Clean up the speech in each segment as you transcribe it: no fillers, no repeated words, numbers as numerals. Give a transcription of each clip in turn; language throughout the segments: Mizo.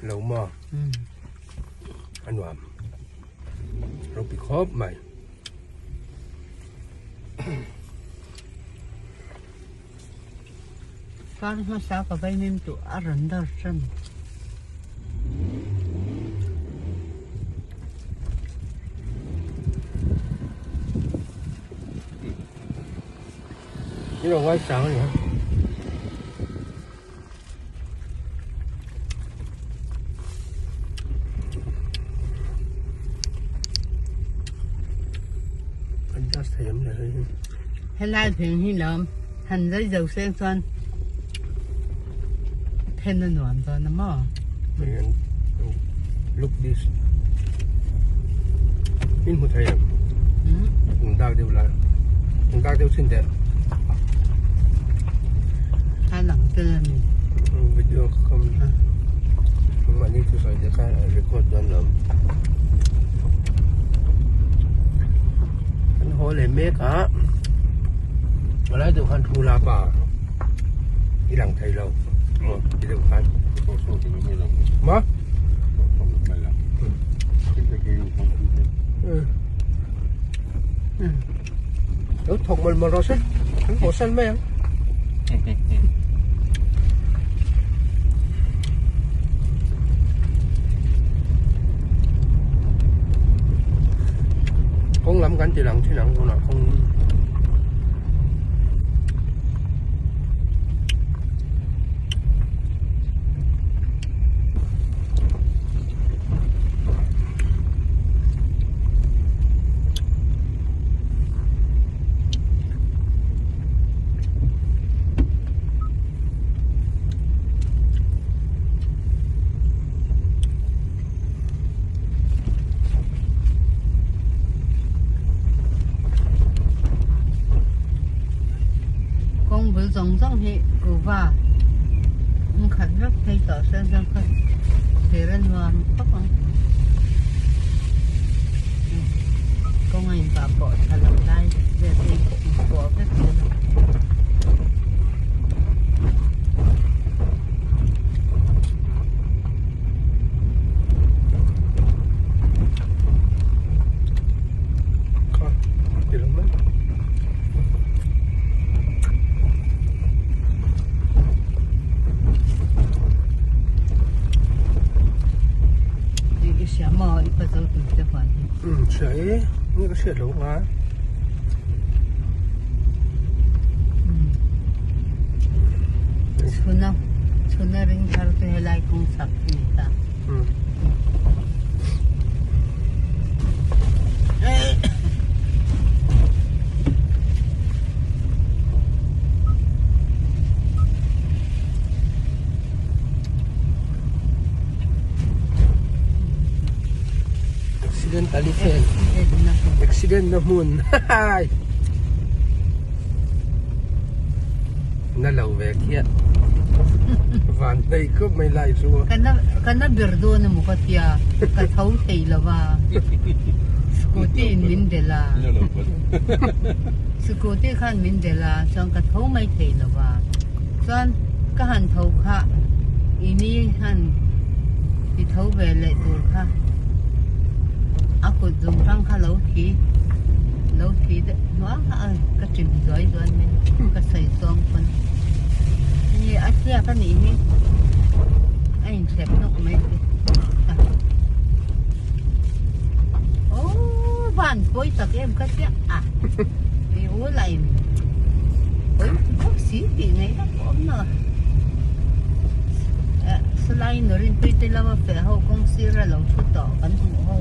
Lo maw? A nuam. Ropui khawp mai. Kar hmasa ka vaimim tu a rawn dar tan. Ni lo ngai sang a ni a. Adjust thei em le hei hi. Helai pheng hi lawm han zai zo seng chuan then a nuam dawn a maw. Look this. In hmu thei em? In dak deuh lai. In dak deuh chin teh. A lang tel a ni. Video kam mahni thu sawi te kha record dawn lo. Kan haw leh mek a. A lai deuh khan thu la pa i lang thei lo. Ti deuh khan. Ma? Lo thawk mawlh mawlh rawh se, an haw san mai ang. Kawng lam kan ti lang thin ang tunah kawng Kawng bul zawng zawng hi kuhva awm khat vek phei tawh se chuan kha thir a nuam khawp ang. Kawng a inpah pawh tha lo lai vel te inpawh vek zel a. Hria e, nge ka hriat lo nga. Chhuna chhuna ring thar chu helai kawng chhak a ni ta. Accident elephant accident na hmun na lo ve khiah van hlei khawp mai lai chu ka na ber dawn emaw ka tia ka tho thei lo va scooty in min bel a scooty khan min bel a chuan ka tho mai thei lo va chuan ka han tho kha ini han ti tho ve leh tur kha a kut zum hrang kha lo thi lo thi deuh hnuai a ka chim zuai zuai mai ka sawi sawm pawn ni a tliak a nih hi a inthlep nawk mai te oh van pawi tak em ka tliak a i u lah in pawi bawk si tih ngaih tak pawh a awm lo salai nurin tui te lama feh ho kawng sir a lo thu tawh kan hmuh ho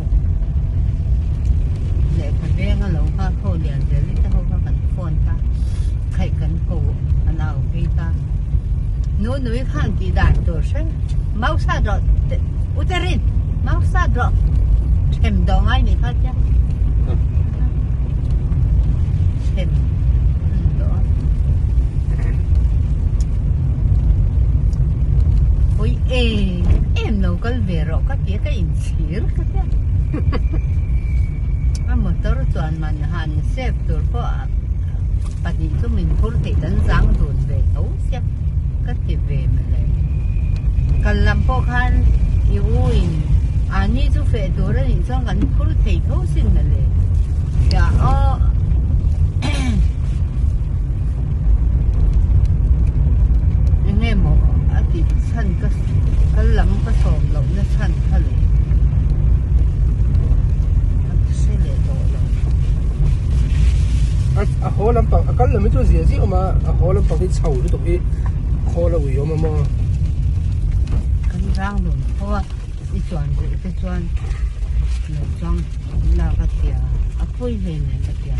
lehkha veng a lo nghak ho lian zel te ho kha kan phone ta khaih kan ko an au phei ta nu nui khan tih dan tur hre mau sat rawh u terin mau sat rawh them dawh ngai nih kha tia them dawh oi em em lo kal ve rawh ka tia ka inchhir ka tia a motor chuan man han save tur pawh a pahnih chu min phur theih dan zang dun ve tho sia ka ti ve mawle kal lam pawh khan i. chuan kan phur thei tho sin na le. Tia aw enge maw a ti chhan ka kal lam ka sawm loh na chhan kha le a hre leh tawh lo. A haw lampang a kal lam hi chu zia zia awm a, a haw lampang hi chho lutuk hi khawl a ui awm a maw. Kan rang dun tho a. I chuan duh te chuan lo chuang lak a tia, a pawi hlei nen a tia.